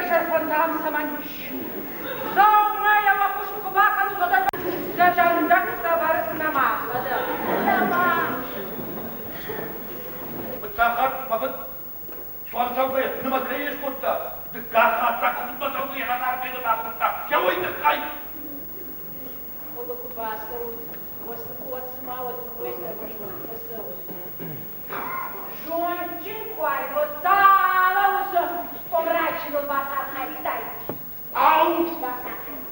Зӕрдӕсӕрфӕнтӕ ам цӕмӕн ис? Дзаумайӕ уӕ куыст куы бакӕнут, уӕд ӕй дӕ дӕндӕгтӕ вӕрд нӕма. Нӕма. Фыццаг хатт мӕ фыд цуанцӕугӕйӕ нымӕ кӕй скодта, дыккаг хатт та куывдмӕ цӕугӕйӕ хӕдзар кӕй нӕ бакодта, йӕ уый тыххӕй. Хъуылы куы бацӕут, уӕд цыма уӕ дыууӕ дӕр фӕцӕут. Зондджын куы уай, уӕд дӕлӕ уыцы къуымрачыныл бацархайдтай. Ау!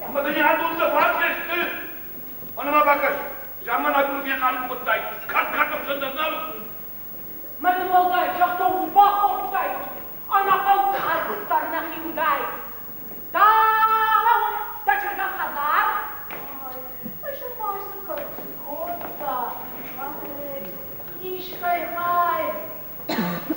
Ӕмӕ дын адон дӕ фаг не сты? Мӕнӕ-ма бакӕс, замманай куы фехъалын кодтай, кӕд-кӕд ӕхсӕн дӕр нал. Мӕ дын уӕлдай зӕгъдон бахордтаид, ӕнӕхъӕн карк дӕр нӕхи уыдаид. Дӕлӕ уын дӕ чызгӕн хӕдзар. Ай, ма цы кодта? Искӕй хай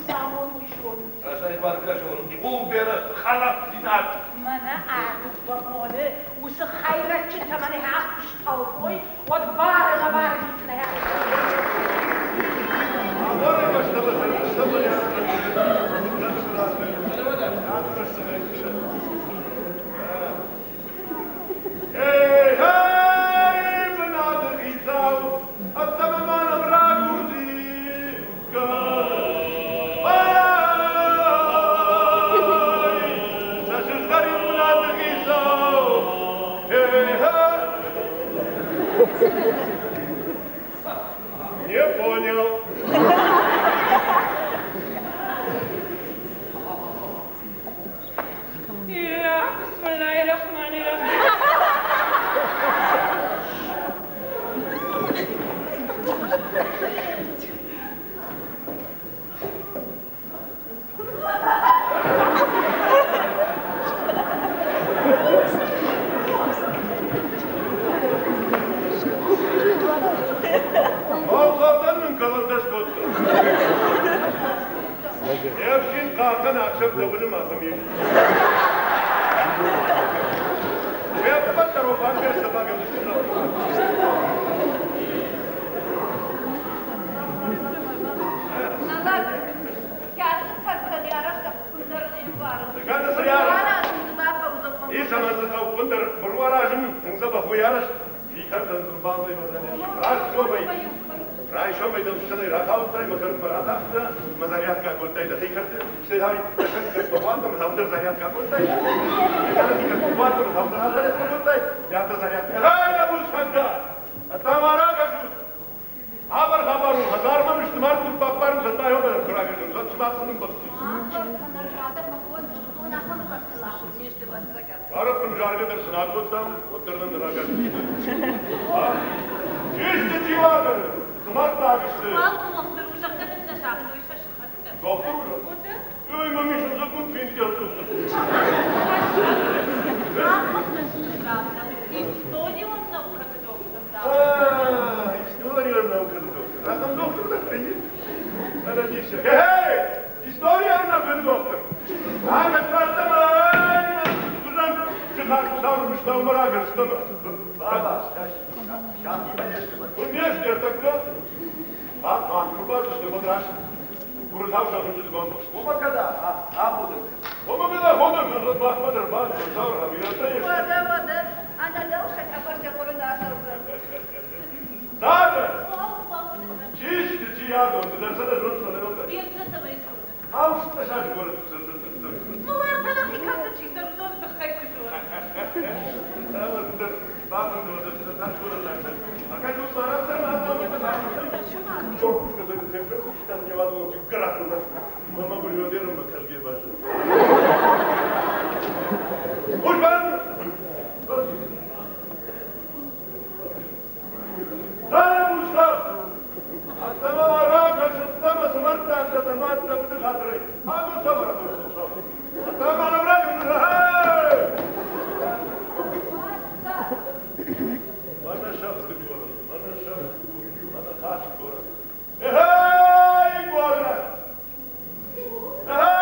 цамон уый зонут. Ӕз ӕй бӕргӕ зонын, Хъулберы хӕлӕфдзинад. Мӕнӕ а дыууӕ боны уыцы хӕйрӕджытӕ мӕнӕ куы стӕлфой, уӕд бары лӕвар митнӕ. Эй, эй, бынаты хицау, ӕддӕмӕ ма нӕм рагурди. Нӕ сызгъӕрин бынаты хицау. Эй, эй! Не понял. Я, бисмиллахи-рахмани-рахим. Балхъардан мын кӕлӕнтӕ скодта. Йе фсин хъахъхъӕн ӕхсӕв дӕ быны ма кӕм ис. Уе ппӕт дӕр уӕ бангӕрзтӕ бакӕндзысты. Налӕг, кӕцы кӕртӕн арӕзт ӕппындӕр не мбарын. Кӕцы цы арӕзт? Ис ӕмӕ дзы ӕппындӕр быру аразын тынг дзӕбӕх уый арӕзт. Хи кӕртӕн дзы мбалдӕй Раст райсомӕй дӕм сценӕй рахаудтай, мӕ кӕртмӕ ратахтӕ, мӕ зарядка кодтай дӕхи кӕрты, стӕй та дӕ кӕртмӕ бауадтӕ, мӕ таудӕр зарядка кодтай, италӕ хи кӕртмӕ бауадтӕ, мӕ таудӕр зарядка кодтай, ята зарядка. Гъай, нӕ бусфӕндтӕ! Ӕддӕмӕ ракӕсут! Хабар хабар у, хӕдзармӕ мыстымар куы баппарын, цӕттӕйон дӕр куы ракӕсӕм, уӕд сымах цы нымбӕхсут? Араппын заргӕ дӕр сын акодтам, уӕддӕр нын ракастысты. Чи сты, чи уавӕры? Цы мӕрдтаг сты? Дохтыр у, зӕгъгӕ нын нӕ загътой сӕ сыхӕгтӕ. Дохтыр у, зӕгъгӕ? Ой, мӕ мисын закъон Историон наукӕты доктор, да. Историон наукӕты доктор. Ахӕм дохтыр дӕр вӕййы. Ӕнӕ диссаг. Эй, историон наукӕты доктор! Ӕмӕ фӕстӕмӕ уызӕн сыхаг Хуыцауы мыстаумӕ рагӕрстӕмӕ. Баба, сӕхимӕ не сты. Не сты ӕртӕккӕ. Ӕрбадысты ӕмӕ раст Гуырдзау сӕхынджыты бамбӕхст. Уымӕ кӕд аходын? Уымӕ кӕд аходын, махмӕ дӕр бад, Хуыцау рабирӕтӕ ис. Уӕдӕ, уӕдӕ, ӕнӕдӕу сӕ къӕбӕртӕ къуырын ацӕудзӕн. Дада! Чи сты, чи адон, ды дӕр сӕ дӕ зонд фӕлӕ Биртӕ цӕмӕй дзурынц? Аусты сазгоры. Ну, уартӕ нӕхи кӕрты чи цӕры, уыдоны тыххӕй куы зоны. Эй, город! Эй!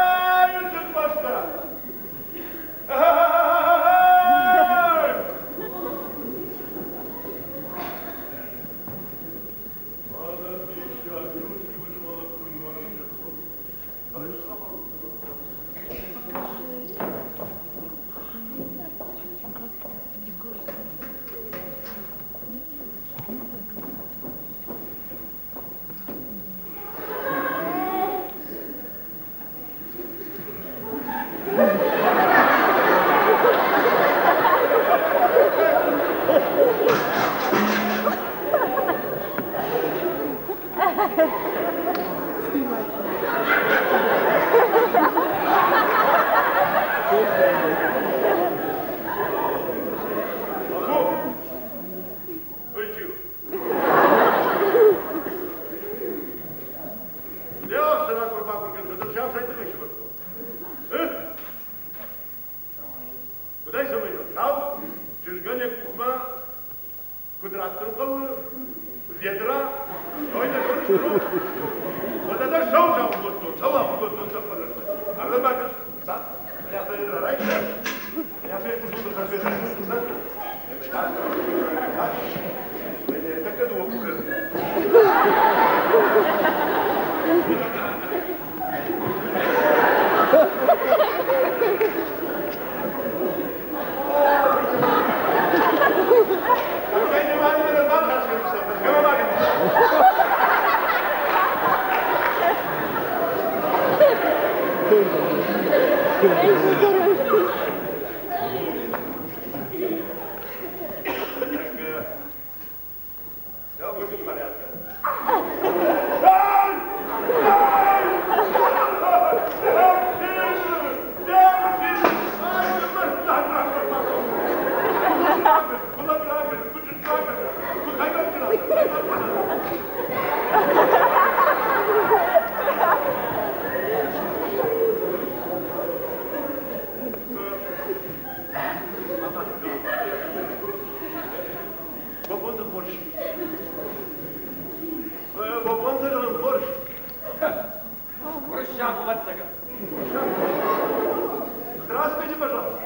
Здравствуйте, пожалуйста.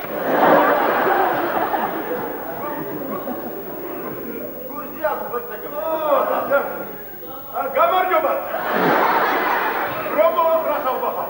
გამარჯობათ. როგორ რახავბახა?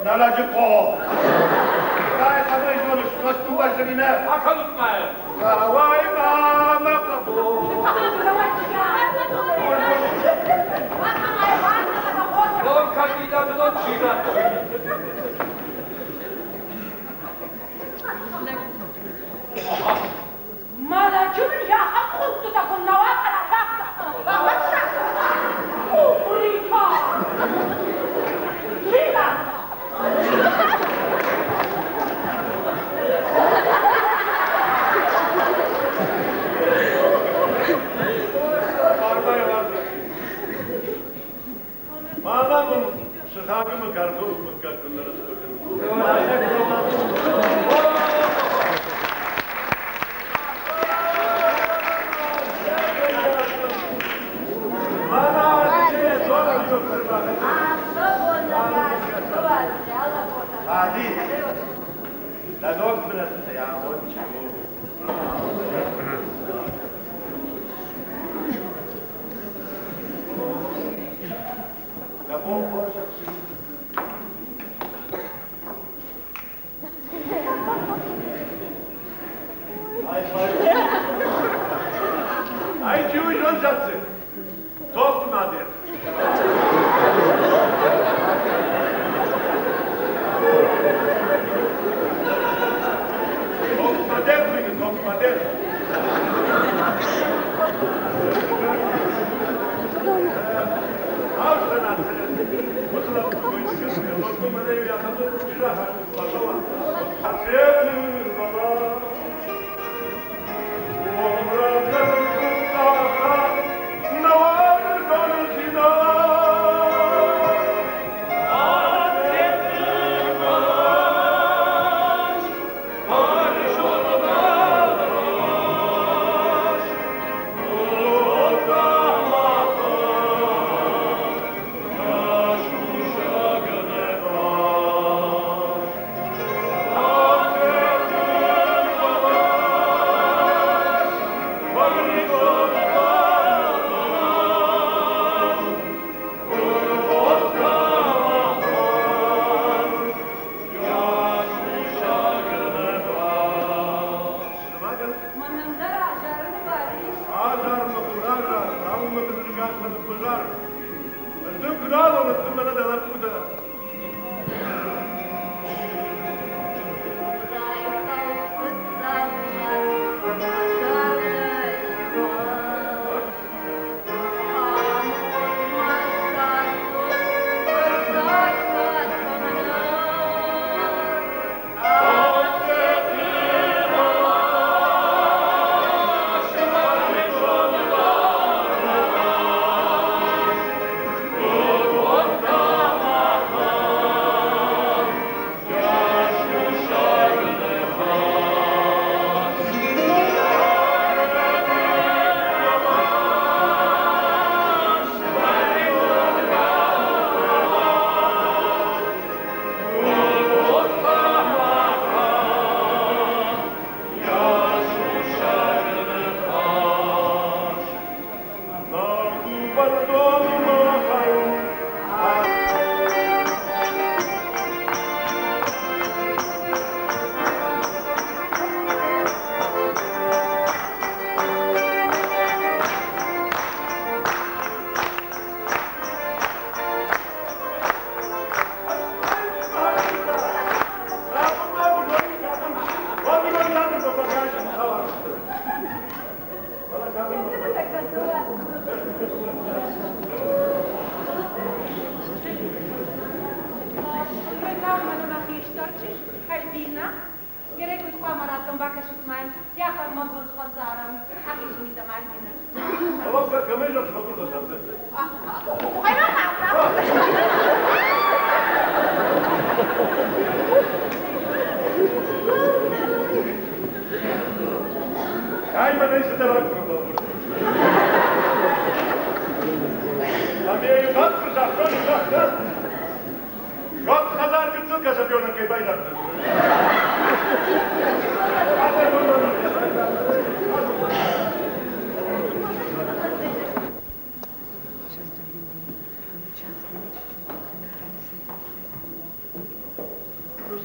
Нӕлӕджыхъо! Дай цӕмӕй зоныс, нозт бӕззыни нӕ? Акӕнут ма йӕ! Рауай-ма, мӕ хъӕбул! Дон кандидаты дон чи радта? Мӕлӕджы мын йӕхӕм хуындтытӕ куыннӕуал кӕна, загъта. Къупритӕ! Чи загъта? Мӕнӕ мын сыхагы мын картофы мыггаг куыннӕ растӕг. Adi, дӕ ног бынӕттӕ амондджын у. Дӕ бон хорз, ӕфсин. Ай чи уый зондзӕтты? Тохты мадер. Тохты мадер хуыйны, тохты мадер. Уыцы лӕппу тохты мадер йӕхӕдӕг бирӕ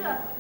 Bana.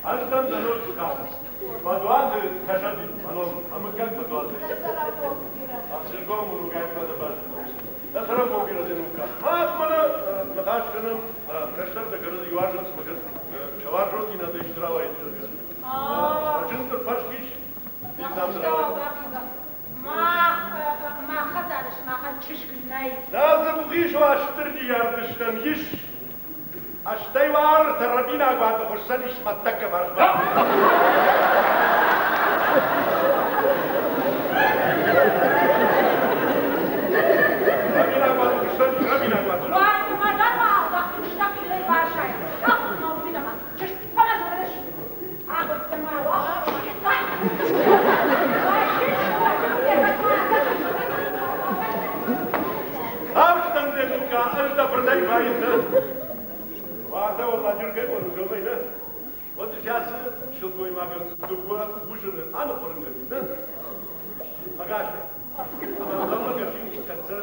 Ӕз дӕн дӕ ног сыхаг. Бадуаты кӕсӕди, мӕ ном, мӕ мыггаг Бадуаты. Ӕхсызгон мын у гайдмӕ дӕ базыдтон. Дӕ цӕрӕнбон бирӕ Зенукка. Мах мӕнӕ ныхас кӕнӕм, кӕстӕртӕ кӕрӕдзи уарзынц мӕ кӕд сӕ уарзондзинадӕй исты рауайы, зӕгъгӕ. Чындз ныффӕрск ис, Мӕ хӕдзары сымахӕн чызг нӕй. Нӕ дзы бухъис Уастырджийӕрдыстӕн ис. Ӕстӕй уартӕ рӕбинаг уаты хуыссӕн ис мӕ тӕккӕ фарсмӕ. Рӕбинаг уаты хуыссӕн ис, рӕбинаг уаты. Уӕд мӕ дӕр ма уӕхи хилӕй баззайы. Ахуыр ма мидӕмӕ. Чызг фӕлӕ дзурыс. Австан Денука, ӕз дӕ фыртӕй файын нӕ. Уӕдӕ Уӕлладжыргӕй къордзомӕй нӕ. Уӕд кӕцы сылгоймагӕн дыууӕ уызыны аныхъуырын кӕнин, нӕ? Ӕгасӕй. Ӕмӕ ӕнхъӕлмӕ кӕсин, кӕд сӕ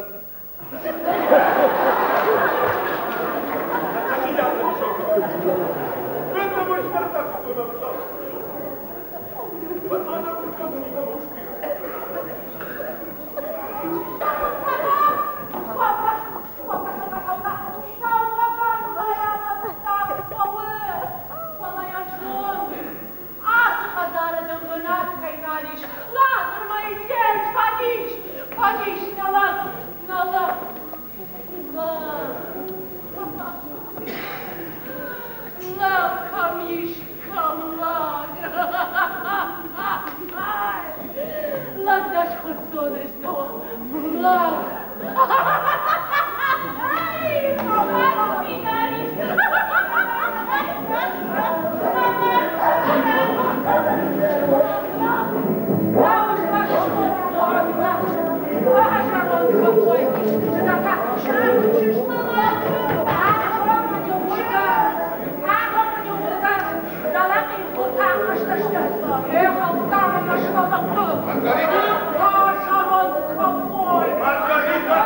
Ацы хӕдзары дын бынат кӕй нал ис, Лазыр Моисей, фӕдис, фӕдис, нӕ лӕг, нӕ лӕг, лӕг. Лӕг кӕм ис, кӕм лӕг. Лӕг дӕ схуыдтон ӕз лӕг. Маргарита!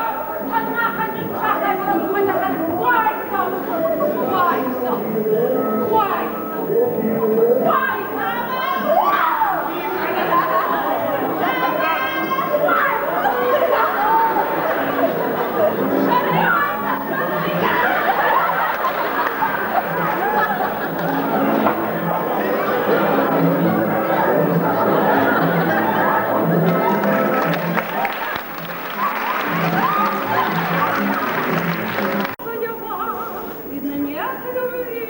Видно, нет любви,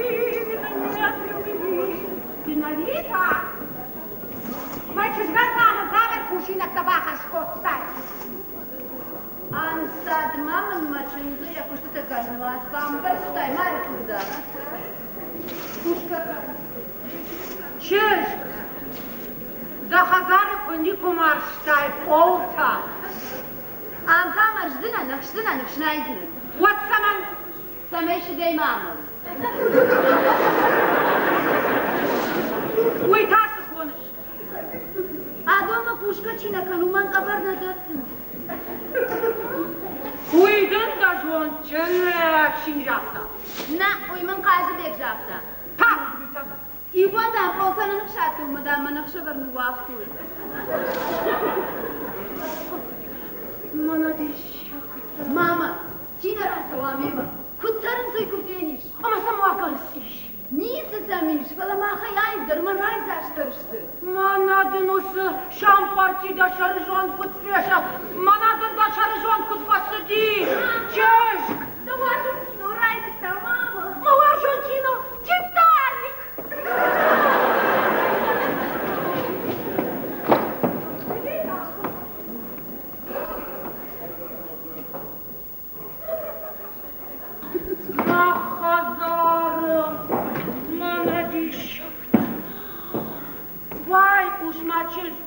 видно, нет любви. Пиновита! Мӕ чызгӕн та мын цавӕр кусинӕгтӕ бахӕс кодтай? Ӕнцад ма мын мӕ чындзы йӕ куыстытӕ кӕнын уадз, бамбӕрстай ма ӕрхъуыды. Кусгӕ кӕн. Чызг, дӕ хӕдзары куы никуы марзтай пъолтӕ. Ам та мӕрздзынӕн, ӕхсдзынӕн, ӕфснайдзынӕн. Уӕд цӕмӕн? Цӕмӕй сыдӕй ма амӕлон. Уый та цы хоныс? Адонмӕ кусгӕ чи нӕ кӕны, уымӕн къӕбӕр нӕ дӕттынц. Уый дын дӕ зондджын ӕфсин загъта. Нӕ, уый мын Хъазыбег загъта. Тагъд митӕм. Иубон, дам, пъолтӕ нӕ ныхсадтон ӕмӕ, дам, мӕ ӕхсӕвӕр ныууагътой. Мӕнӕ диссӕгтӕ. Мама, чи нӕ рацӕуа мемӕ? Куыд цӕрынц, уый куы фенис. Ӕмӕ сӕм уагӕр ис. Ницы сӕм ис, фӕлӕ махӕй аивдӕр мӕ райдзастдӕр сты. Мӕнӕ дын уыцы сӕмпӕрчъи дӕ сӕрызонд куыд фесӕфт, мӕнӕ дын дӕ сӕрызонд куыд фӕцыди, чызг! Дӕ уарзон кино райдыдта, мама. Мӕ уарзон кино «Титаник». Мӕ хӕдзары мӕнӕ диссӕгтӕ. Байхъус, мӕ чызг.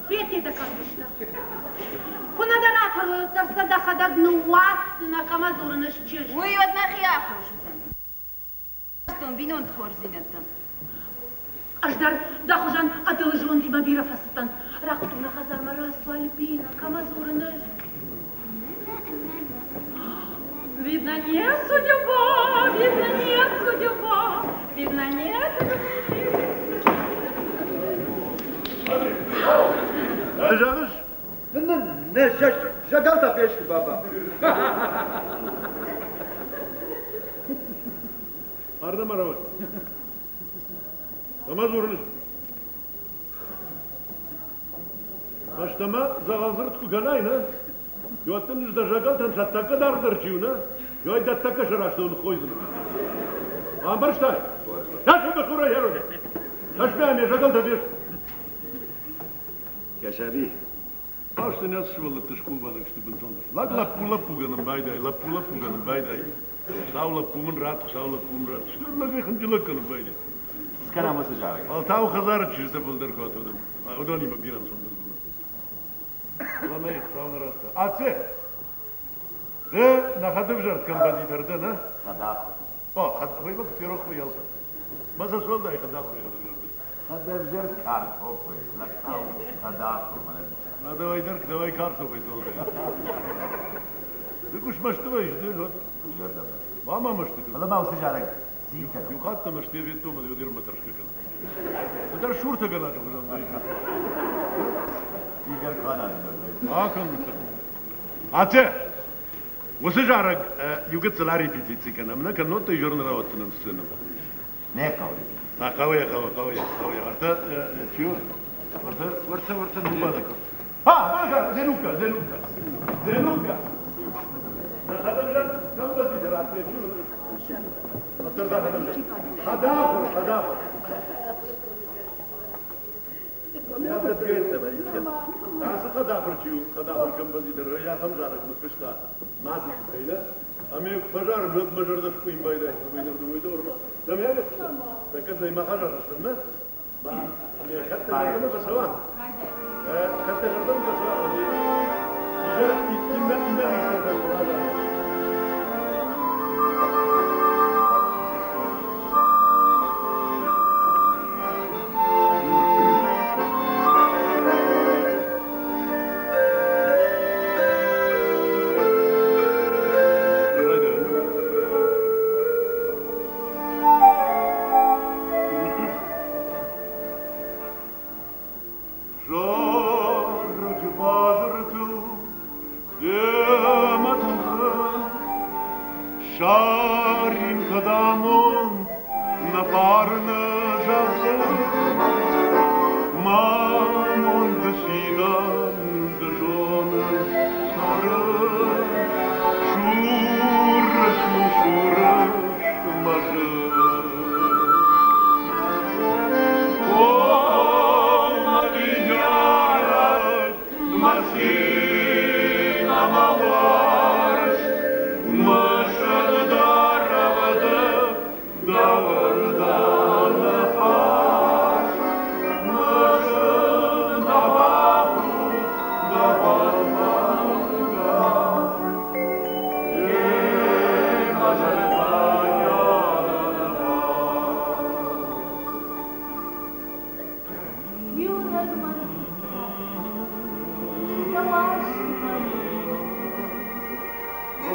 Федте дӕ кӕндзысты. Куы нӕ дӕ ратӕрса, дӕхӕдӕг ныууадздзынӕ, кӕмӕ дзурын ӕз чызг. Уый уӕд мӕхи аххос уыдзӕн. Бинонты хорздзинӕдтӕн. Ӕз дӕр дӕ хуызӕн ӕдылы зондимӕ бирӕ фӕцыдтӕн. Рахуыдтон нӕ хӕдзармӕ рацу, Альбина, кӕмӕ дзурын ӕз? Видно, не судьба, видно, не судьба, видно, нет любви. Ды зӕгъыс? Нӕ, зӕгӕлтӕ фесты, баба. Ардӕм ӕрӕвӕр. Ӕмӕ дзурынц. Фӕстӕмӕ дзӕгъӕлдзырд куы кӕнай, нӕ? Уӕд дын ӕз дӕ зӕгӕлтӕн сӕ тӕккӕ даргъдӕр чи у, нӕ? Уӕд дӕ тӕккӕ сӕрӕстыл ныххойдзынӕн. Бамбӕрстай? Кӕсы мӕ хурӕй хӕрын. Кӕсгӕ ме зӕгӕлтӕ фесты. Кӕсӕби. Басты нӕ сывӕллӕтты скъулбадӕг сты бынтондӕр. Лӕг лӕппу лӕппугӕнӕн байдай, лӕппу лӕппугӕнӕн байдай. Сау лӕппу мын ратт, сау лӕппу мын ратт. Стыр лӕгӕй хынджылӕг кӕнын байдай. Скӕнӕм уыцы зарӕг. Фӕлтау хӕдзары чызджытӕ фылдӕр куы уыдон. Уыдонимӕ бирӕ ӕнцондӕр дзурӕн. Фӕлӕ нӕй, Хуыцау нӕ радта. Ацце! Ды нӕ хӕдӕвзӕрд композитор дӕ, нӕ? Хӕдахуыр. О, уый мӕ куы ферох вӕййы. Мӕ сӕ суӕлдай хӕдахуыр хӕдӕвзӕрд. Хӕдӕвзӕрд картофӕй, лӕгтау хӕдахуыр, мӕнӕ диссаг. На давай дӕр, давай картофӕй суӕлдай. Ды куы смӕсты вӕййыс, ды, уӕд. Зӕрдӕмӕ. Ма ма мӕсты кӕн. Фӕлӕ ма уыцы зарӕг цин кӕны. Иу хатт дӕ мӕстыйӕ федтон, ӕмӕ дӕ мӕ тӕрсгӕ кӕны. Цыдӕр суртӕгӕнӕджы хуызӕн вӕййыс. Игорь Кванадзе Акӕн. Ацӕ, уыцы зарӕг иу гыццыл арепетици кӕнӕм, нӕ кӕннод та изӕры рауадздзынӕн сценӕмӕ. Нӕ хъӕуы репетици. Нӕ хъӕуы, хъӕуы, хъӕуы, хъӕуы. Ӕртӕ, чи у? Ӕртӕ, Уӕртӕ, уӕртӕ, нубадӕг. А, Зенука, Зенука, Зенука. Нӕ композитор ацӕ, чи у? Хӕдахуыр, хӕдахуыр. Ацы хӕдахуыр чи у, хӕдахуыр композитор, ахӕм зарӕг ныффыста мады тыххӕй, нӕ? Ӕмӕ куы фӕзарын, уӕд мӕ зӕрдӕ скъуыйын байдайы, ӕмӕ ныр уый дӕр дӕм йӕ Тӕккӕ дзы мӕ хӕзарыстӕм, нӕ? Кӕд дӕ зӕрдӕмӕ фӕцӕуа? Кӕд дӕ зӕрдӕмӕ фӕцӕуа, уӕд иннӕ иннӕ хистӕртӕн разамынд. Зарӕджы базыртыл демӕ тӕхын, Сарин кӕд амонд нӕ фарны зӕгъын, Мӕ амонды цинӕн ды зоныс цӕрын, Сурыс у, сурыс мӕ зын. О, мӕ ныййарӕг, мӕ цин ӕмӕ уарзт, мӕ зӕрдӕрӕвӕдӕг дӕуӕрдӕн фарст, мӕ зын дӕ бахудт, дӕ фӕлмӕнгӕ. Е мӕ зӕрдӕйӕн Иунӕг мӕн дӕ уарзт мӕн.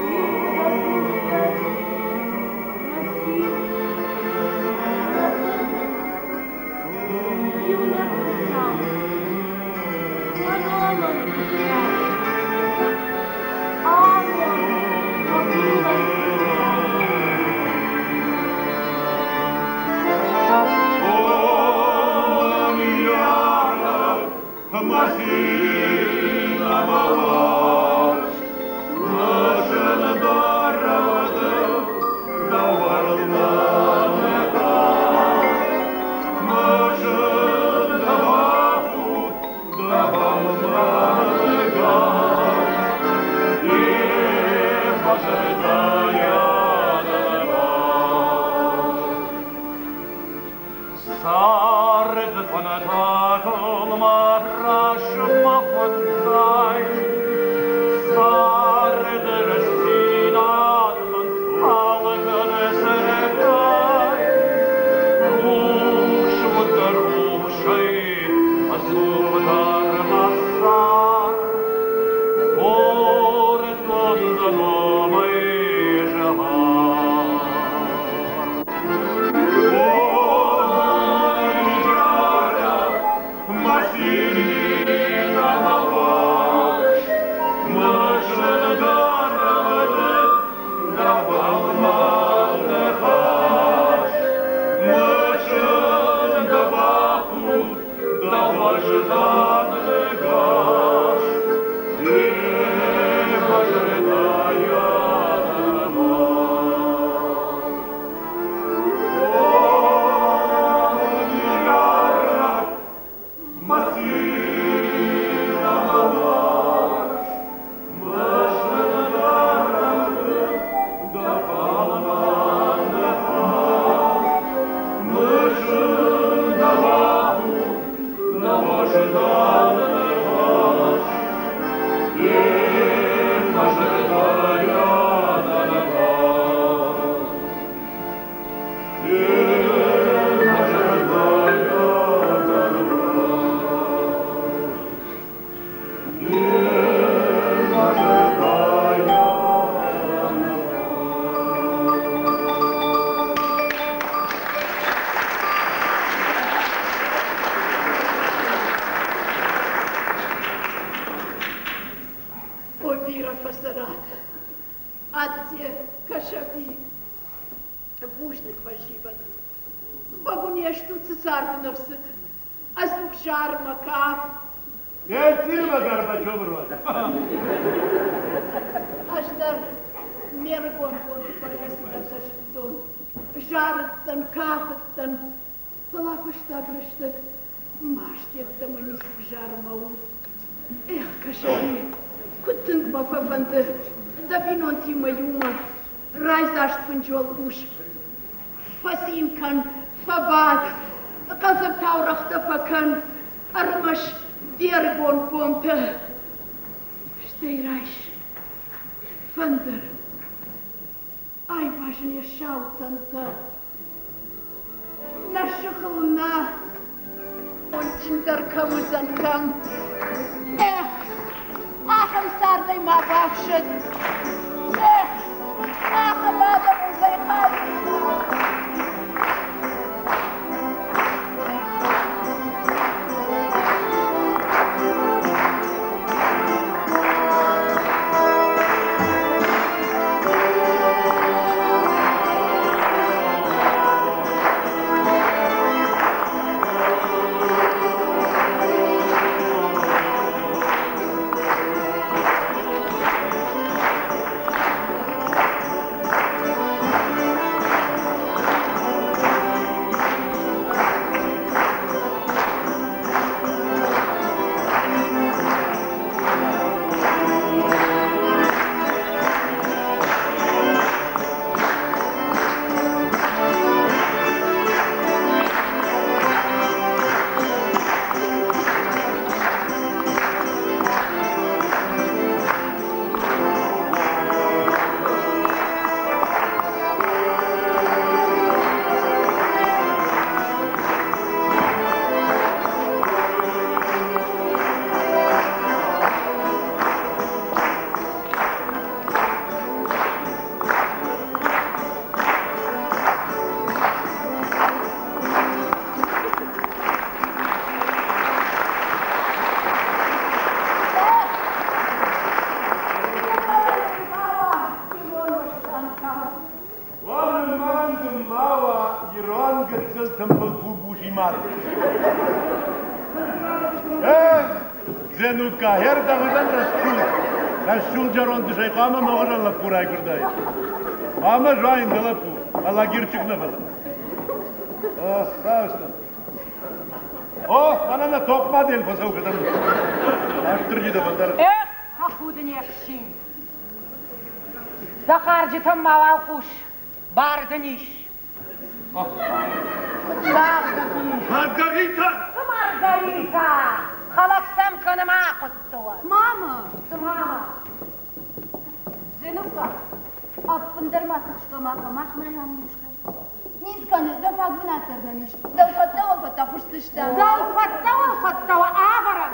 Иу дӕ худтӕн, мӕ цин, мӕ хъыг. Иунӕг Хуыцау, мӕ номыл Хуыцау. Амонд хъӕбулӕн Хуыцау. О, мӕ ныййарӕг, мӕ цин ӕмӕ уарзт, мӕ зӕрдӕрӕвӕдӕг дӕуӕрдӕн тарст, мӕ зын дӕ бахудт, дӕ фӕлмӕнгӕс. Е мӕ зӕрдӕйӕн барст. Царды фӕндагыл мӕ размӕ хуыдтай, Царды рӕстдзинад мын алыгъд зӕрдӕй. Рухс уыд рухсӕй, ӕдзухдӕр мӕ цард. Хордон дӕ номӕй Кӕсӕби, бузныг фӕсивӕд. Бӕгуы не стут, цы цард уын ӕрцыд. Ӕдзух зармӕ каф. Ельцинмӕ Горбачевы руаджы. Ӕз дӕр ме рыгон бонты бӕргӕ цыдӕртӕ зыдтон. Зарыдтӕн, кафыдтӕн, фӕлӕ фӕстаг рӕстӕг маст йеддӕмӕ ницы взары мӕ уд. Эх, Кӕсӕби, куыд тынг мӕ фӕфӕнды дӕ бинонтимӕ иумӕ райдзаст фынджы уӕлхъус фӕцин кӕн, фӕбад, хъӕлдзӕг таурӕгътӕ фӕкӕн, ӕрмӕст де рыгон бонтӕ. Стӕй райс фӕндыр, айвазын йӕ сау тӕнтӕ. Нӕ сыхыл нӕ Онджындӕр кӕм уыдзӕн, кӕм? Эх, ахӕм цардӕй ма бафсӕд. Эх, ахӕм адӕм уыдзӕй хай. Ирон гыццыл тымбыл бубуси мад. Зенука, хердӕгъуызӕн рӕсугъд, рӕсугъд зӕронд дысӕй хъуамӕ мӕгъуызӕн лӕппу райгуырдаид. Хъуамӕ зуаин дӕ лӕппу, алагирчик нӕ фӕлӕ. О, мӕнӕ нӕ топмӕ дел фӕцӕугӕ дӕр. Астырджи дӕ фӕлдӕр. Эх, тӕхуды не хсин! Дӕ хъарджытӕм мауал хъус, бар дын ис. Маргарита! Цы Маргарита? Хӕлӕг сӕм кӕны ма ахъуытты уӕд. Мама! Цы мама? Зенукка, ӕппындӕр ма тыхсгӕ ма кӕ, мах мӕнӕ ам искӕ. Низ кӕны, дӕ фаг бынат дӕр нӕм ис. Дӕлфӕдтӕ уӕлфӕдтӕ хуысдзыстӕм. Дӕлфӕдтӕ уӕлфӕдтӕ уӕ ӕвӕрӕм.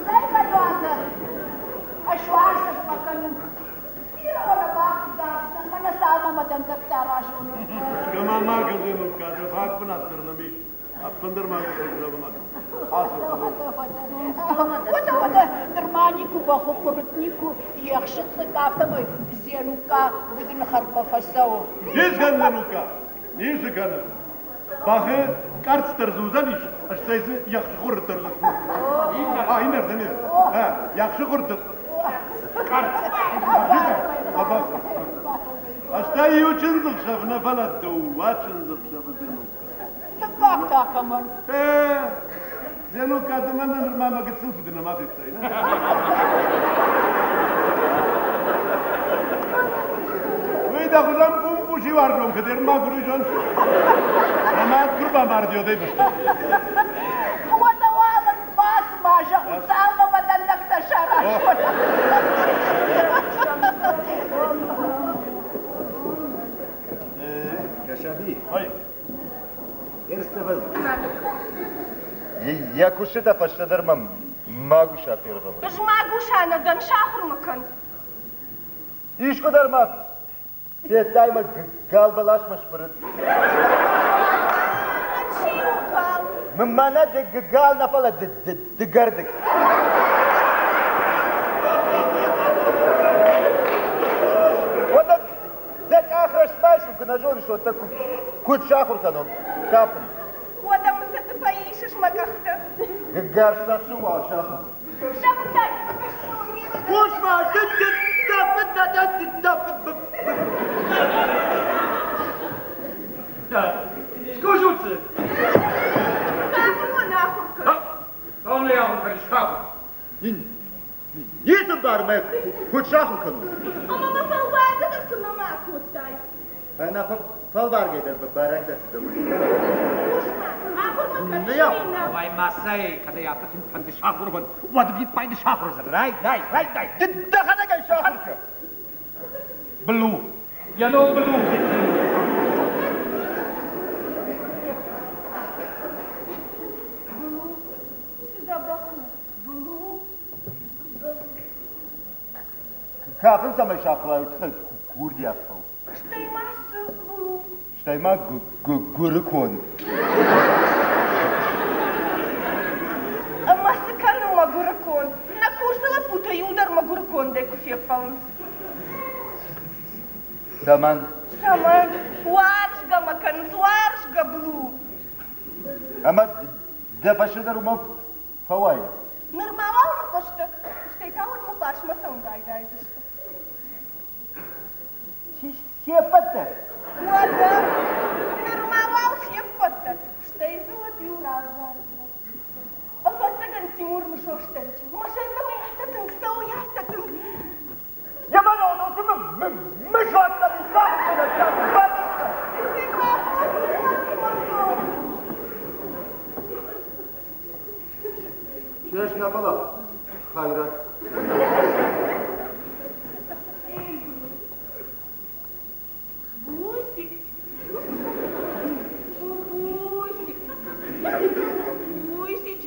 Цӕй фӕдуатӕ, ӕсуарзӕг фӕкӕнут. Бирӕ уӕ нӕ бахъыгдардзӕн, мӕнӕ цалмӕ мӕ дӕндӕгтӕ аразон. Кӕмӕ ма кӕдзенукка, дӕ фаг бынат дӕр нӕм ис. Ӕппындӕр ма ма Уӕдӕ, уӕдӕ, нырма никуы бахуыхуырыд, никуы ехсы цъыкк, афтӕмӕй Зенукка гуыдыны хӕрдмӕ фӕцӕуы. Ницы кӕны Зенукка, ницы кӕны. Бӕхы къӕрцц дӕр дзы уыдзӕнис, стӕй дзы ехсы хуыррытт дӕр уыдзӕн. А, иннӕрдӕм ехсы хуыррытт. Къӕрцц. Стӕй иу чындзыхсӕв нӕ, фӕлӕ дыууӕ чындзыхсӕвы Зенукка. Дыккаг та кӕмӕн? Зенукка, ды мӕнӕн нырма мӕ гыццыл фыды нӕма федтай, нӕ? Уый дӕ хуызӕн пумпуси уарзон кӕд ӕрма гуырызон. Мӕ мад куы рбамарди, уӕдӕй фӕстӕмӕ. Уӕдӕ уал ын бацыма, зӕгъут, цалынмӕ мӕ дӕндӕгтӕ саразон. Кӕсӕби. Йӕ куыстытӕ фӕстӕдӕр мӕм магуса фергъӕвы. Ӕз магуса нӕ дӕн, сахуыр мӕ кӕн. Искуыдӕр ма федтай мӕ гал бӕласмӕ сбырыд? Чи у гал? Мӕнӕ гал нӕ, фӕлӕ дыгӕрдыг. Уӕдӕ дӕ къах рӕстмӕ исын куы нӕ зоныс, уӕд дӕ куыд сахуыр кӕнон кафын? Уӕдӕ мын сӕ ды фӕисыс мӕ къӕхтӕ. Гӕрзтӕ цы уа сахуыр? Зӕгътай. Хъус-ма, дӕ фыд дӕ дӕ фыд Скажут цы? Сахуыр мӕ нӕ ахуыр кӕн. Цӕуылнӕ ахуыр кӕныс, сахуыр? Ницы бар мӕ куыд сахуыр кӕнон? Ӕмӕ мӕ фӕлваргӕ дӕр куы нӕма кодтай. Ӕнӕ фӕлваргӕ дӕр бӕрӕг дӕ цыдӕр. Хъус-ма, ахуыр мӕ кӕныс ӕви нӕ? Ой, ма цӕй, кӕд ӕй афтӕ тынг фӕнды сахуыр уӕд, уӕд виппайды сахуыр уыдзӕн. Рай, рай, рай. Ды дӕхӕдӕг ӕй сахуыр кӕн. Блу. Йӕ ном Блу. Блу, цы дзӕбӕх у. Блу. Кафын цӕмӕй сахуыр уый тыххӕй курдиат хъӕуы. Стӕй ма цы, Блу? Стӕй ма гуыры конд. Ӕмӕ цы кӕны мӕгуыры конд? Нӕ курсы лӕппутӕ иуылдӕр мӕгуыры кондӕй куы феппӕлынц. Цӕмӕн? Цӕмӕн? Уарзгӕ мӕ кӕнынц, уарзгӕ, Блу. Ӕмӕ дӕ фӕстӕдӕр уымӕн фӕуай? Нырма уал мӕ фӕстӕ, стӕй та уӕд мӕ фарсмӕ цӕуын райдайдзысты. Се ппӕт дӕр? Уӕдӕ, нырма уал се ппӕт дӕр, стӕй дзы уӕд иу равзардзынӕн. Ӕвӕццӕгӕн, Тимур Мысостович, мӕ зӕрдӕмӕ афтӕ тынг цӕуы, афтӕ тынг. Честно была, хайрат. Бусик, Бусик, Бусич,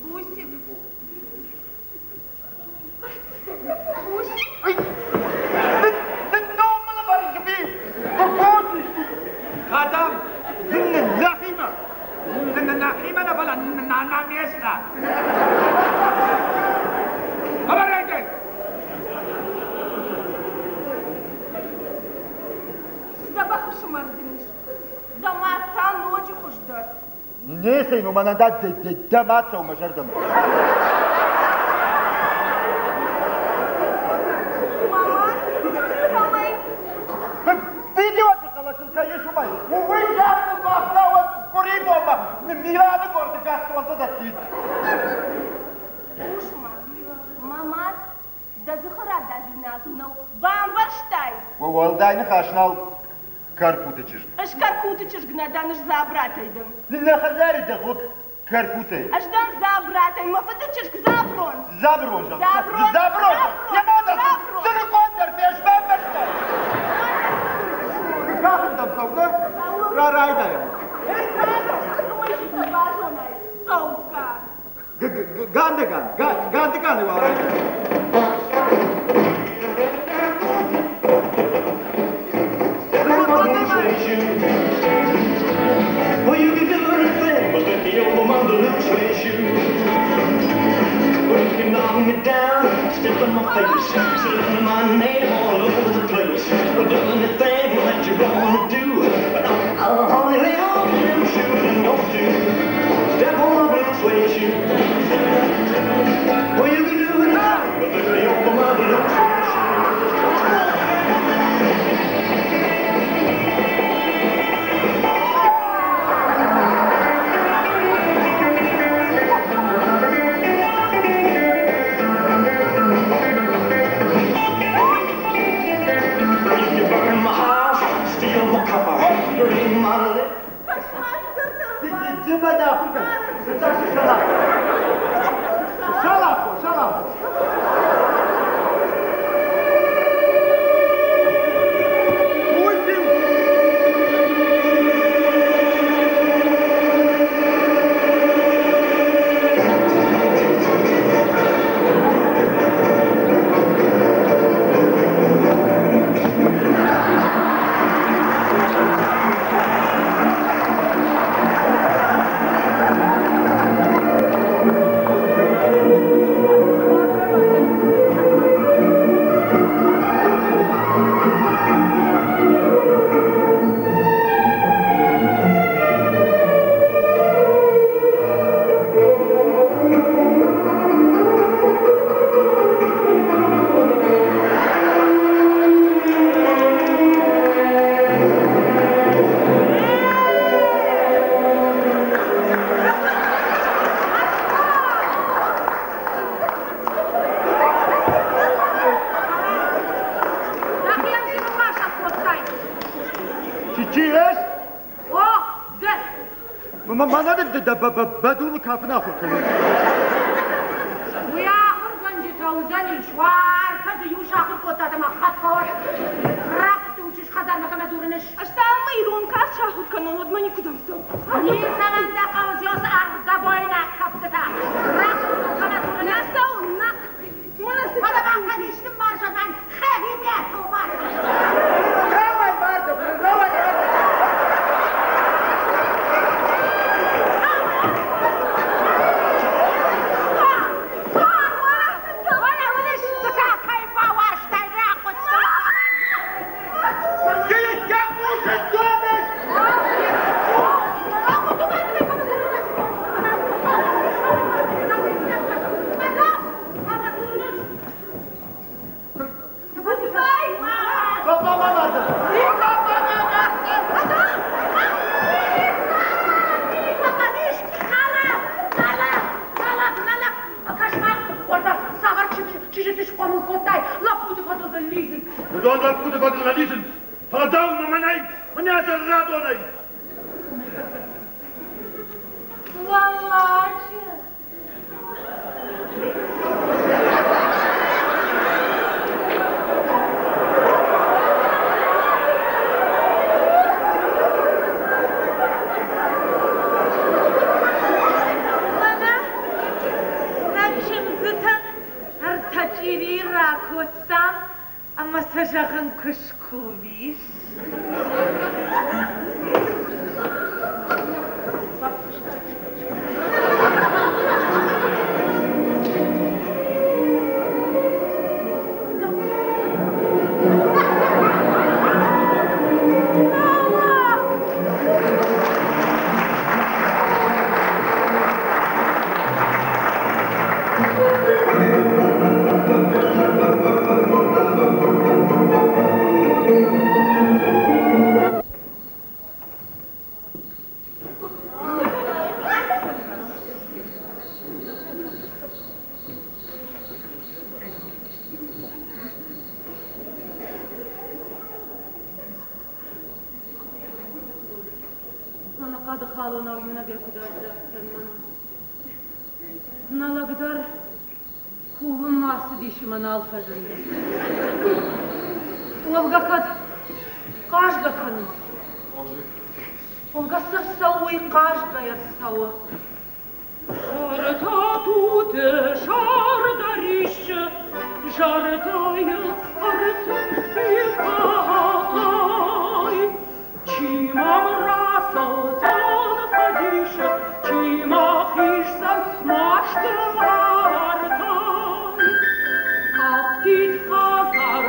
Бусик. Кӕдӕм? Нӕхимӕ! Нӕхимӕ нӕ, фӕлӕ на место! Авӕрӕй! Дзӕбӕх ӕфсымӕр дын ис. Дӕ мад та ноджы хуыздӕр. Не сын, уымӕн ӕндӕр дӕ мад цӕуы мӕ зӕрдӕмӕ. Мӕ мад? Цӕмӕй? Видеоты хъӕлӕсыл кӕй ис, уымӕй. Уый зӕрдыл бафтауӕд къуырибонмӕ Миланы къорды гастролтӕ дӕттид. Хъус-ма, мӕ мад дӕ дзыхы радавинаг нӕу. Бамбӕрстай? Уӕлдай ныхас нал Кӕркуты чызг. Ӕз Кӕркуты чызг нӕ дӕн, ӕз Дзабратӕй дӕн. Нӕ хӕдзари дӕ хо Кӕркутӕй. Ӕз дӕн Дзабратӕй, мӕ фыды чызг Заброн. Заброн, зӕгъ. Заброн. Заброн. Йӕ мадӕр сылыкон дӕр фесбамбӕрста. Кафын дӕм цӕугӕ? Райдайӕм. Базонай, хъӕуккаг. Гандыган, Гандыганы уал райдайӕм. Well, you can do anything but let the old man blue suede shoe. Well, you can knock me down, step in my face, say my name all over the place. Well, do anything that you wanna do, but I'm only little blue shoes and don't you step on my blue suede shoe. Well, you can do anything but let the old man blue suede shoe. You can burn my house, steal my car, drain my lip. Ды мӕ ахуыр кӕн. Шалахо, шалахо. дӕ бӕдулы кафын ахуыр кӕны. Уый ахуыргӕнджытӕ уыдзӕнис, уартӕ дзы иу сахуыр кодтат ӕмӕ хатт фӕуӕд. Рахъуыдты учыс хӕдзармӕ кӕмӕ дзурыныс. Ӕз та ӕмӕ ирон кафт сахуыр кӕнон, уӕдмӕ никуыдӕм цӕуын. Ницӕмӕн дӕ хъӕуы зиос ӕрдӕбойнаг кӕфтытӕ. Рахъуыдты кӕмӕ дзурыныс. Нӕ цӕуын, нӕ. Фӕлӕ ма кӕд исты марзӕгӕн хӕхи мӕтыл Рауай, марды, рауай, марды. Уыдон лӕппуты фӕдыл нӕ лидзынц, фӕлӕ дӕумӕ мӕнӕй, мӕнӕ радонӕй. Лалачы! Мӕнӕ нӕ чындзытӕн ӕртӕ чъирийы ракодтам ӕмӕ сӕ зӕгъын куы скувис. Ӕнӕхъӕды халонау иунӕгӕй куыд аззадтӕн мӕнӕ. Нӕ лӕг дӕр кувынмӕ ацыдис ӕмӕ нал фӕзынди. Уӕвгӕ кӕд хъазгӕ кӕнынц? Уӕвгӕ цы рцӕуы, уый хъазгӕйӕ рцӕуы. Зӕрдӕ зӕрдӕ риссы, зӕрдӕйыл ӕртыхсти катай. Чи мӕм рацӕудзӕн фӕдисы, чи мӕ хиздзӕн масты артӕй? Афтид хӕдзар,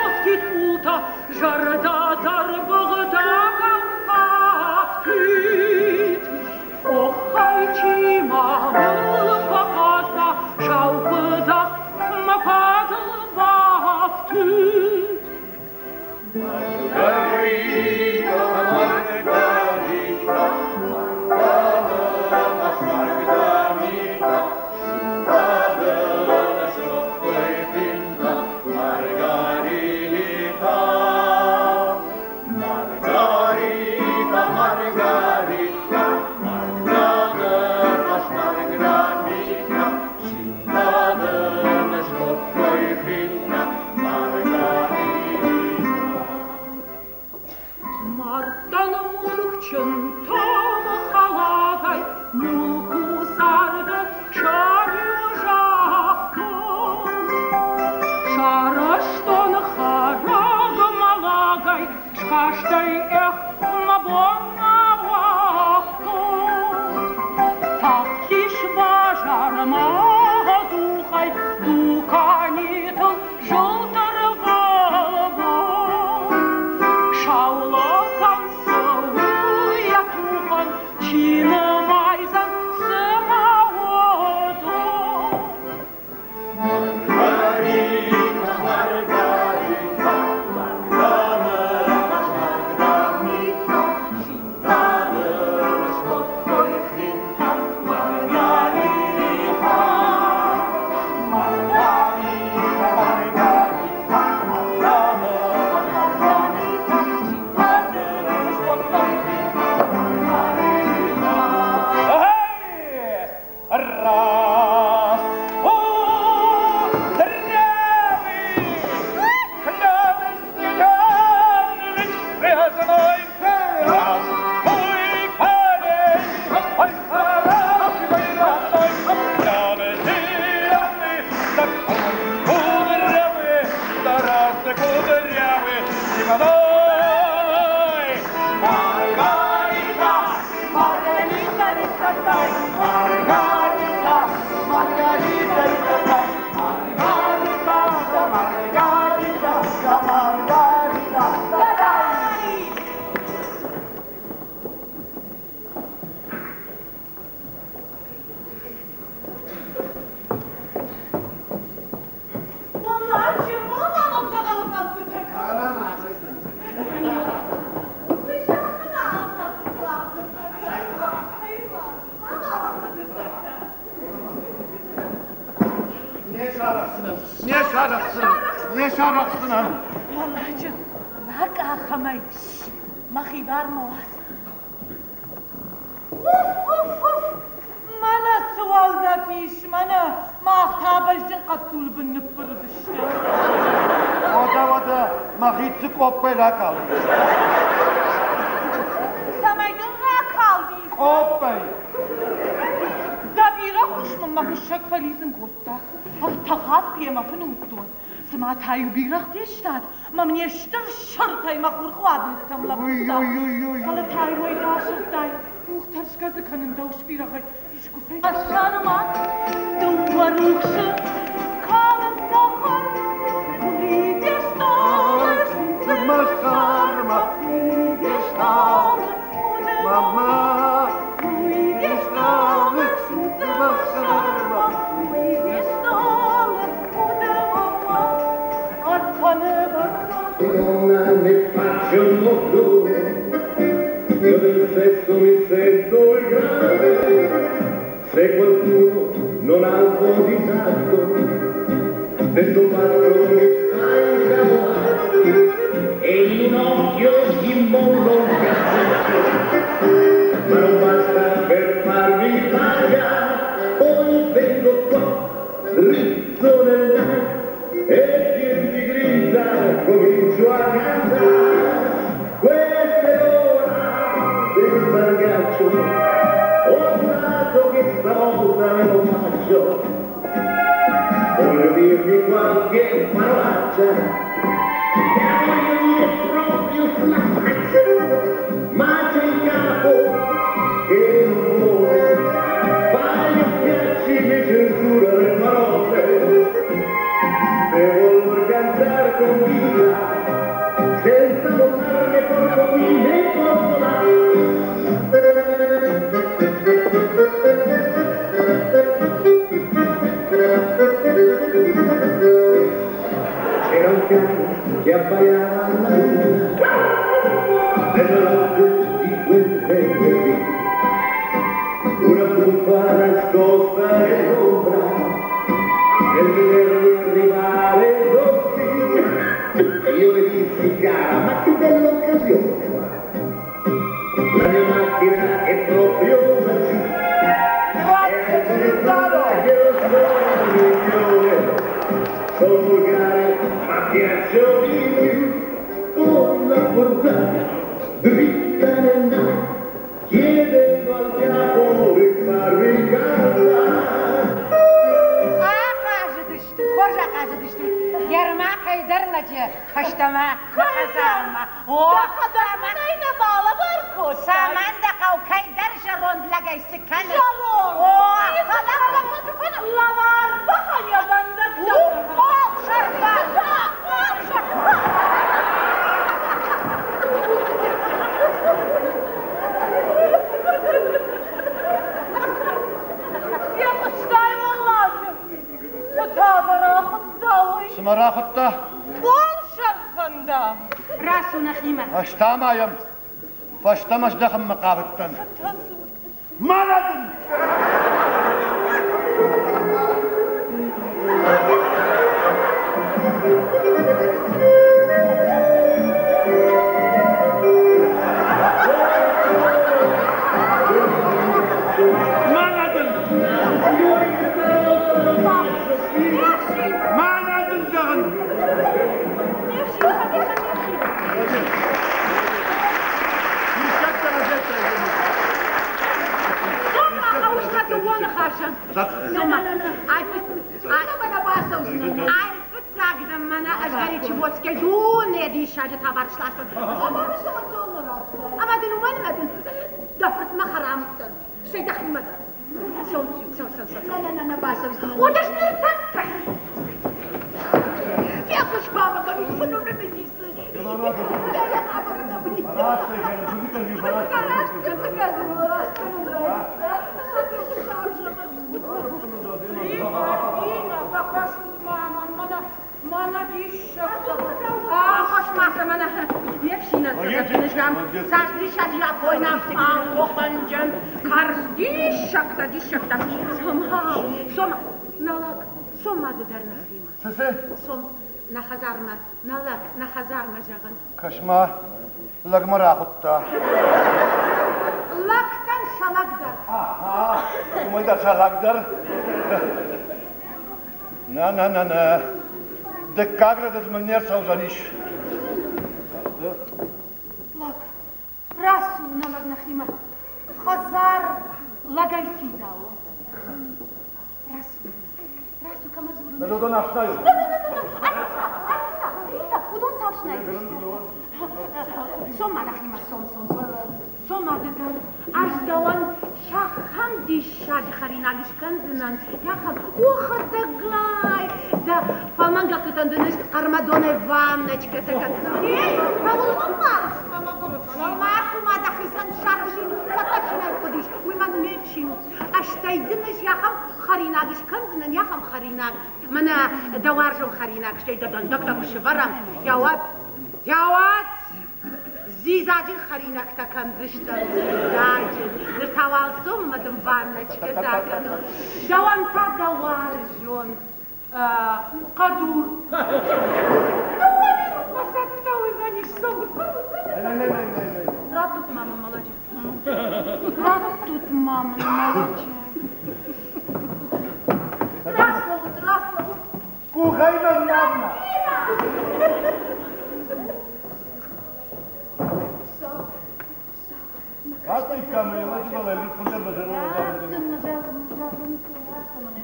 афтид къултӕ, зӕрдӕ дӕр быгъдӕгау афтид. Оххай, чи ма мыл фӕхӕца, сау фыдӕх мӕ фӕдыл бафтыд. Маргарита, Маргарита, Маргарита, Маргарита, Маргарита, Маргарита, Маргарита, Мардтӕн мулкджынтӕм хӕлӕгӕй мулку царды сӕр-иу загътон. Сарӕзтон хӕрӕг мӕлӕгӕй, скастӕй эх, мӕ бон нӕ уагътон. Тахтис базармӕ ӕдзухӕй дуканитыл зылдӕр бон. Саулохӕн цӕуы йӕ тухӕн, чи нымайдзӕн цыма уыдон. Маргарита, Маргарита, Маргарита, Маргарита, Маргарита. сарӕхсдзынӕн, не сарӕхсдзынӕн, не сарӕхсдзынӕн. Уӕлладжы лӕг ахӕмӕй мӕхи бар ма уадз. Уф, уф, уф! Мӕнӕ цы уӕлдӕф ис, мӕнӕ мах та бӕзджын хъӕццулы бын ныббырыдысты. Уӕдӕ, уӕдӕ, мӕхи цы къоппӕй ракалдис? Цӕмӕй дын ракалдис? Къоппӕй! Дӕ бирӕ хус мын мӕ хуыссӕг фӕлидзын кодта. Ӕртӕ хатты йӕ мӕ фыны уыдтон. Цыма та-иу бирӕгъ фестад, мӕ мне стыр сӕртӕй мӕ хурхуадындзтӕм лӕбурдта. Фӕлӕ та-иу ӕй расырдтай, къух тӕрсгӕ дзы кӕнын дӕу сбирӕгъӕй искуыцӕй. Ӕфсӕрма дыууӕ рухсы калынц цӕхӕр, Выйдешь Махарма, выйдешь мама, выйдешь на улицу, Махарма, выйдешь на Donna ne faccio un boccone, io del sesso mi sento il grande, se qualcuno non ha un po' di tatto, detto fatto mi fa incavolare, e in un occhio gli mollo un cazzetto, ma non basta per farmi pagare, poi vengo qua, dritto nel naso, e più di grinta comincio a cantare. Questa è l'ora del sargaccio, ho giurato che stavolta me lo faccio. Voglio dirvi qualche parolaccia, te la voglio dire proprio sulla faccia, ma c'è il capo che non vuole, fa gli occhiacci mi censura le parole. Devo allora cantar con vita, senza mollar né porco qui né porco là. C'era un cane che abbaiava alla luna, nella notte di quel venerdì. Una buffa nascosta nell'ombra, nel vedermi arrivare così, io le dissi, cara, ma che bella occasione, guarda. La mia macchina è proprio laggiù. Grazie, Celentano! Che lo sono migliore, sono volgare, ma piaccio di più. Con la portata dritta nel naso, chiedendo al diavolo di farmi cantare. Ахъазыдыстут, хорз ахъазыдыстут. Ермакӕй дӕр лӕджы фӕстӕмӕ хӕдзармӕ. О, Дӕхӕдӕг нӕ балӕвар кодтай. Цӕмӕн дӕ хъӕуы кӕйдӕр зӕронд лӕгӕй цы кӕны? Зӕронд! О, Лӕвар бӕхӕн йӕ дӕндӕгтӕ. Сӕрфа! Фехъуыстай, уӕлладжы? Цы та дӕ рахуыдта уый? Цы мӕ рахуыдта? Пъол сӕрфӕн дам. Рацу нӕхимӕ. Ӕз та ма йӕм фӕстӕмӕ здӕхынмӕ хъавыдтӕн. Мӕнӕ дын! Мӕнӕ дын! Мӕнӕ дын зӕгъын! Айфыццаг дӕм мӕнӕ ӕз горячеводскӕй дуне диссаджы товар сластон. Ӕмӕ дын уымӕн ӕмӕ дын дӕ фыртмӕ хӕрам уыдтӕн. Стӕй дӕхимӕ дӕр. Цом, цом, цом, цом. Уӕдӕ ныртӕккӕ. Фехъус хъуамӕ кӕнут фынулы мидисы. Мӕнӕ диссӕгтӕ! Ахӕсс-ма сӕ мӕнӕ не фсинӕн сӕ Цас диссаджы япойнаг ӕмхохӕнджын карз диссӕгтӕ, диссӕгтӕ. Цома, цома, нӕ лӕг, Цом ма ды дӕр нӕхимӕ. Цы цы? Цом нӕ хӕдзармӕ, нӕ лӕг, нӕ хӕдзармӕ зӕгъын. Кӕс-ма, лӕг мӕ рахуыдта. Лӕгтӕн сӕ лӕг дӕр. Аха, уымӕн дӕр сӕ лӕг дӕр. Нӕ, нӕ, нӕ, нӕ. Дыккаг рӕдыд мын не рцӕудзӕнис. Лӕг, рацу нӕ лӕг нӕхимӕ. Хӕдзар лӕгӕй фидауы. Рацу, рацу, кӕмӕ дзурын. Нӕ уыдон ӕфснайут. Рита, уыдон цы ӕфснайдзысты? Цом ма нӕхимӕ, цом, цом, цом. Цом ма ды дӕр. Ӕз дӕуӕн ахӕм диссаджы хӕринаг скӕндзынӕн, ахӕм, о, хӕдӕгай, дӕ фӕлмӕн гӕххӕттӕн дын ӕз хъӕрмӕдонӕй ванночкӕтӕ кӕндзынӕн. Ей, кӕуыл мӕ марыс, мӕ мӕгуыры, фӕлӕ ма ацу ма дӕхицӕн сӕрхсин цӕттӕ хъуыдис, уый мӕн ме фсин у. Стӕй дын ӕз ахӕм хӕринаг скӕндзынӕн, ахӕм хӕринаг, мӕнӕ дӕ уарзон хӕринаг, стӕй дӕ дӕндӕгтӕ куы сывӕрӕм, йӕ уӕд, йӕ уӕд дзидзаджын хӕринӕгтӕ кӕндзыстӕм, дзидзаджын. Ныр та уал цом ӕмӕ дын ванночкӕтӕ кӕнон. Дӕуӕн та дӕ уарзон хъӕдур. Дыууӕ минутмӕ цӕттӕ уыдзӕнис, цом, цом, цом. Раттут ма мын мӕлӕджы. Раттут ма мын мӕлӕджы. Рацӕут, рацӕут. Къухӕй мӕм маммӕ.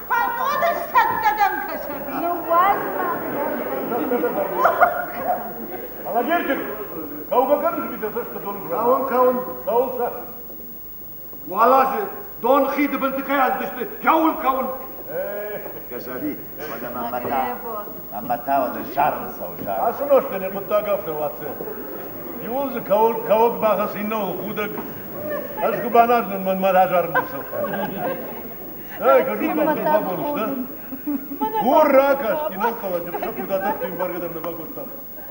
Кӕннод цӕттӕ дӕн кӕсӕби. Алагирчик, кӕугӕ кӕныс митӕ цӕсты доны Кӕуын, кӕуын. Цӕуыл сӕ? Уал азы дон хиды бынты кӕй аздысты, кӕуыл кӕуын. Кӕсӕби, уӕдӕ мӕ та, мӕ та уӕдӕ зарын цӕуы, зарын. Ацы нозтӕн йӕ хъуыддаг афтӕ уадзы. Иуыл дзы кӕуыл кӕуӕг бахӕц, иннӕуыл худӕг. Ӕз куы баназын, мӕнмӕ разарын ныццӕуы. Эй, кӕсут ма, куыд бабон сты. Хур ракаст, иннӕ хъӕлӕджы сӕ куыд бӕргӕ дӕр нӕ бакодта.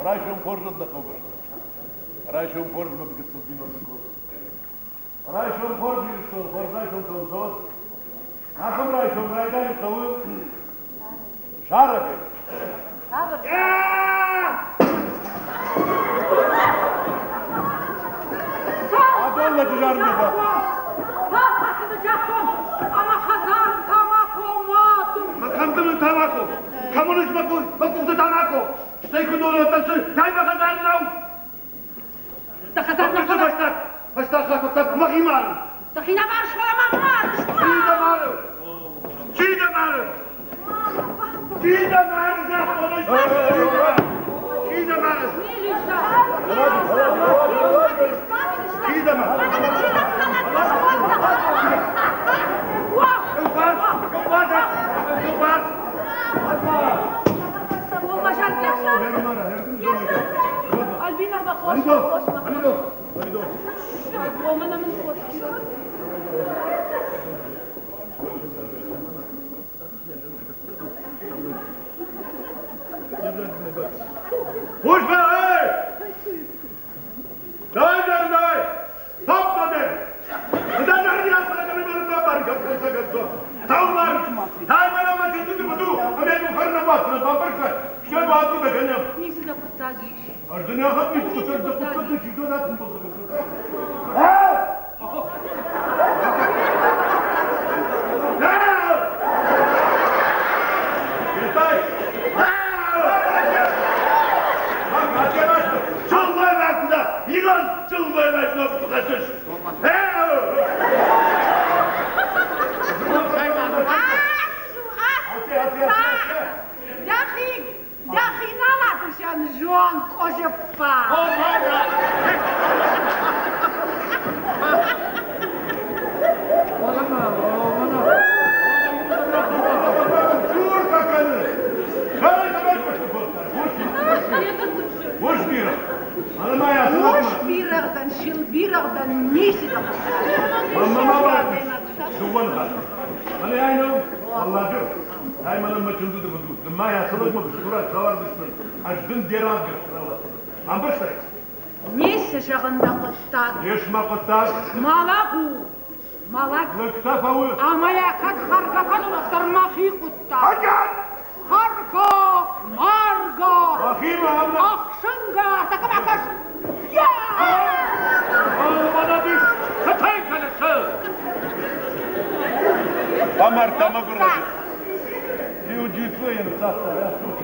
Райсом хорз уӕд нӕ хъӕубӕсты. Райсом хорз мӕ гыццыл бинонты код. Райсом хорз Ирыстон, хорз райсом цӕуын Ахӕм райсом райдайын хъӕуы зарӕгӕй. Адон лӕджы зарынмӕ Мӕ кӕм дын тамако? Кӕм уыныс мӕ къухты тамако? Стӕй куы доны ӕттӕнсы, тай мӕ хӕдзар нӕу! Дӕ хӕдзар нӕ фӕстаг, фӕстаг хатт уыдтӕн мӕхи марын. Дӕхи нӕ марыс, фӕлӕ мӕ марыс. Чи дӕ мары? Чи дӕ мары? Чи дӕ мары, загътон ӕз? Чи дӕ мары? Чи дӕ мары? Альбина, бахос, бахос, Служба, эй! Дай, дай, дай! Стоп, дай! Да, да, я Ницы дӕ хъуыддаг ис. Дӕхи, дӕхи нал адысӕн зон, къозыппа. Ус бирӕгъ дӕн, сыл бирӕгъ дӕн, ницы дӕ Ницы зӕгъын дӕ хъуыддаг. Мӕлӕг у, мӕлӕг. Ӕмӕ йӕ кӕд хӕргӕ кӕнын, уӕддӕр мӕхи хъуыддаг. Марго! Марго! Мӕхимӕ ӕмӕ... Ӕхсынгӕ! Ӕртӕккӕ кӕс! Я! Мӕнӕ дис! Цытӕй кӕныс? Бамардта мӕгуыр лӕджы. Иу джуцъо йын ныццавта, рӕсугъд.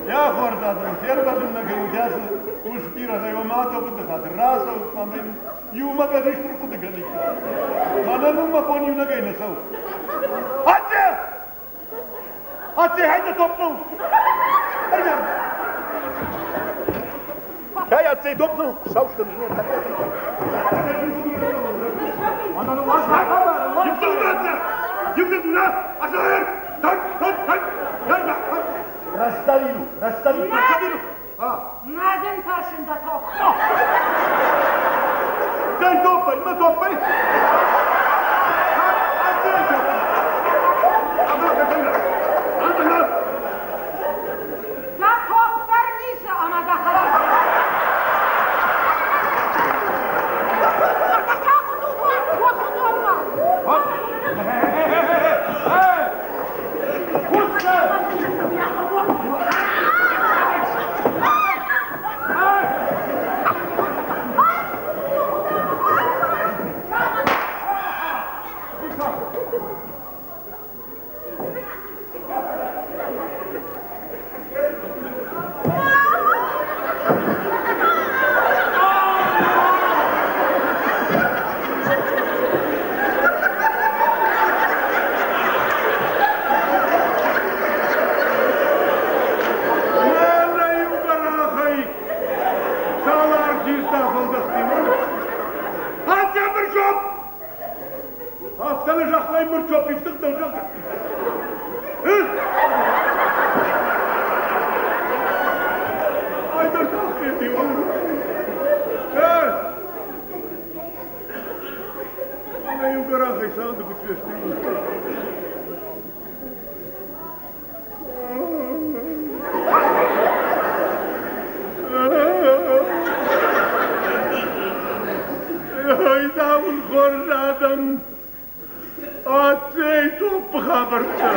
Йӕ хорз адӕм, фервӕзын нӕ кӕнут ацы ус бирӕгъӕй, уӕ мады фыдыхатыр, рацӕут ма мӕм иумӕ кӕд исты рхъуыды кӕниккам. Мӕнӕн уым мӕ бон иунӕгӕй нӕ цӕуы. Атте! Атте, хӕйдӕ топпыл! Ӕрдӕм! Кӕй атте топпыл? Саустын. Раздавил, раздавил, раздавил. Нӕ дын фӕрсын дӕ топп. Кӕй топпӕй, мӕ топпӕй? Дӕ топп дӕр ницы ӕмӕ дӕ хӕрӕг. Мӕнӕ иу гӕрахӕй цал артист афӕлдӕхти, Атя Мырчоп! Афтӕ нӕ загътай Мырчоп, ифтыгъд дӕу, зӕгъгӕ. Айдӕр тахети. Ӕмӕ иу гӕрахӕй цагъды куыд фесты. Айдауын хорз адӕм, Аццей топпы хабӕрттӕ.